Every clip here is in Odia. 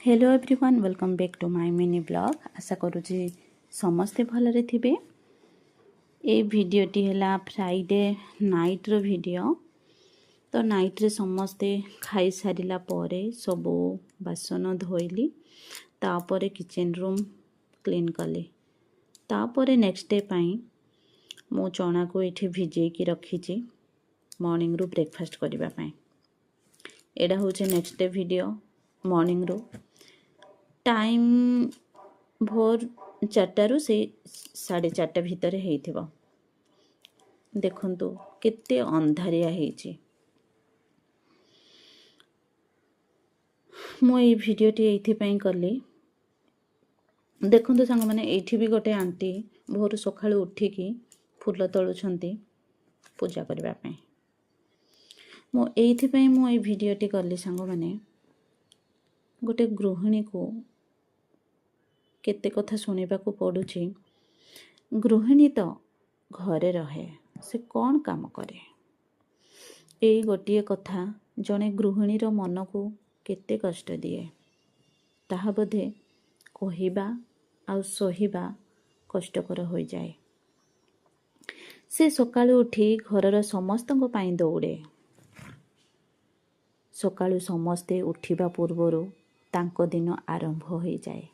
Hello everyone, welcome back to my mini vlog. ଆଶା କରୁଛି ସମସ୍ତେ ଭଲରେ ଥିବେ। ଏଇ ଭିଡ଼ିଓଟି ହେଲା ଫ୍ରାଇଡ଼େ ନାଇଟ୍ର ଭିଡ଼ିଓ। ତ ନାଇଟ୍ରେ ସମସ୍ତେ ଖାଇସାରିଲା ପରେ ସବୁ ବାସନ ଧୋଇଲି, ତାପରେ କିଚେନ୍ ରୁମ୍ କ୍ଲିନ୍ କଲି। ତାପରେ ନେକ୍ସଟ ଡେ ପାଇଁ ମୁଁ ଚଣାକୁ ଏଇଠି ଭିଜେଇକି ରଖିଛି ମର୍ଣ୍ଣିଂରୁ ବ୍ରେକଫାଷ୍ଟ କରିବା ପାଇଁ। ଏଇଟା ହେଉଛି ନେକ୍ସଟ ଡେ ଭିଡ଼ିଓ। ମର୍ଣ୍ଣିଂରୁ ଟାଇମ୍ ଭୋର 4ଟାରୁ ସେଇ 4:30 ଭିତରେ ହେଇଥିବ। ଦେଖନ୍ତୁ କେତେ ଅନ୍ଧାରିଆ ହେଇଛି। ମୁଁ ଏଇ ଭିଡ଼ିଓଟି ଏଇଥିପାଇଁ କଲି। ଦେଖନ୍ତୁ ସାଙ୍ଗମାନେ, ଏଇଠି ବି ଗୋଟେ ଆଣ୍ଟି ଭୋରୁ ସକାଳୁ ଉଠିକି ଫୁଲ ତୋଳୁଛନ୍ତି ପୂଜା କରିବା ପାଇଁ। ମୁଁ ଏଇଥିପାଇଁ ମୁଁ ଏଇ ଭିଡ଼ିଓଟି କଲି ସାଙ୍ଗମାନେ, ଗୋଟେ ଗୃହିଣୀକୁ କେତେ କଥା ଶୁଣିବାକୁ ପଡ଼ୁଛି। ଗୃହିଣୀ ତ ଘରେ ରହେ, ସେ କ'ଣ କାମ କରେ? ଏଇ ଗୋଟିଏ କଥା ଜଣେ ଗୃହିଣୀର ମନକୁ କେତେ କଷ୍ଟ ଦିଏ, ତାହା ବୋଧେ କହିବା ଆଉ ସହିବା କଷ୍ଟକର ହୋଇଯାଏ। ସେ ସକାଳୁ ଉଠି ଘରର ସମସ୍ତଙ୍କ ପାଇଁ ଦୌଡ଼େ। ସକାଳୁ ସମସ୍ତେ ଉଠିବା ପୂର୍ବରୁ ତାଙ୍କ ଦିନ ଆରମ୍ଭ ହୋଇଯାଏ।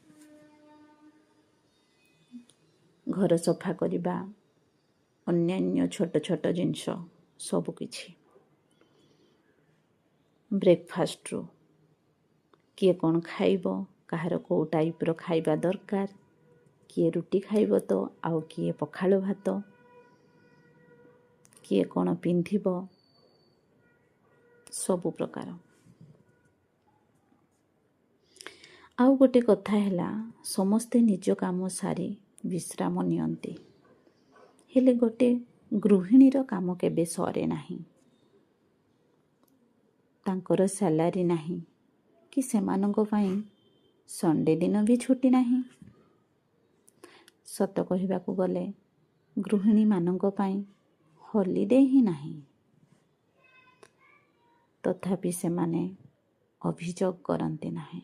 ଘର ସଫା କରିବା, ଅନ୍ୟାନ୍ୟ ଛୋଟ ଛୋଟ ଜିନିଷ ସବୁକିଛି, ବ୍ରେକଫାଷ୍ଟରୁ କିଏ କ'ଣ ଖାଇବ, କାହାର କେଉଁ ଟାଇପ୍ର ଖାଇବା ଦରକାର, କିଏ ରୁଟି ଖାଇବ ତ ଆଉ କିଏ ପଖାଳ ଭାତ, କିଏ କ'ଣ ପିନ୍ଧିବ, ସବୁ ପ୍ରକାର। ଆଉ ଗୋଟେ କଥା ହେଲା, ସମସ୍ତେ ନିଜ କାମ ସାରି ବିଶ୍ରାମ ନିଅନ୍ତି, ହେଲେ ଗୋଟେ ଗୃହିଣୀର କାମ କେବେ ସରେ ନାହିଁ। ତାଙ୍କର ସାଲାରୀ ନାହିଁ କି ସେମାନଙ୍କ ପାଇଁ ସଣ୍ଡେ ଦିନ ବି ଛୁଟି ନାହିଁ। ସତ କହିବାକୁ ଗଲେ ଗୃହିଣୀମାନଙ୍କ ପାଇଁ ହଲିଡ଼େ ହିଁ ନାହିଁ। ତଥାପି ସେମାନେ ଅଭିଯୋଗ କରନ୍ତି ନାହିଁ।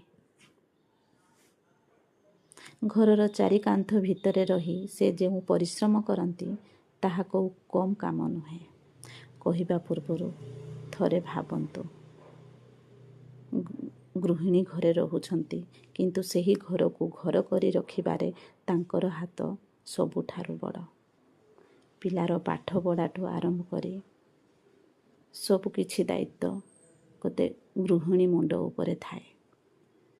ଘରର ଚାରି କାନ୍ଥ ଭିତରେ ରହି ସେ ଯେଉଁ ପରିଶ୍ରମ କରନ୍ତି, ତାହା କେଉଁ କମ୍ କାମ ନୁହେଁ। କହିବା ପୂର୍ବରୁ ଥରେ ଭାବନ୍ତୁ। ଗୃହିଣୀ ଘରେ ରହୁଛନ୍ତି, କିନ୍ତୁ ସେହି ଘରକୁ ଘର କରି ରଖିବାରେ ତାଙ୍କର ହାତ ସବୁଠାରୁ ବଡ଼। ପିଲାର ପାଠ ପଢ଼ାଠୁ ଆରମ୍ଭ କରି ସବୁକିଛି ଦାୟିତ୍ୱ ଗୋଟେ ଗୃହିଣୀ ମୁଣ୍ଡ ଉପରେ ଥାଏ।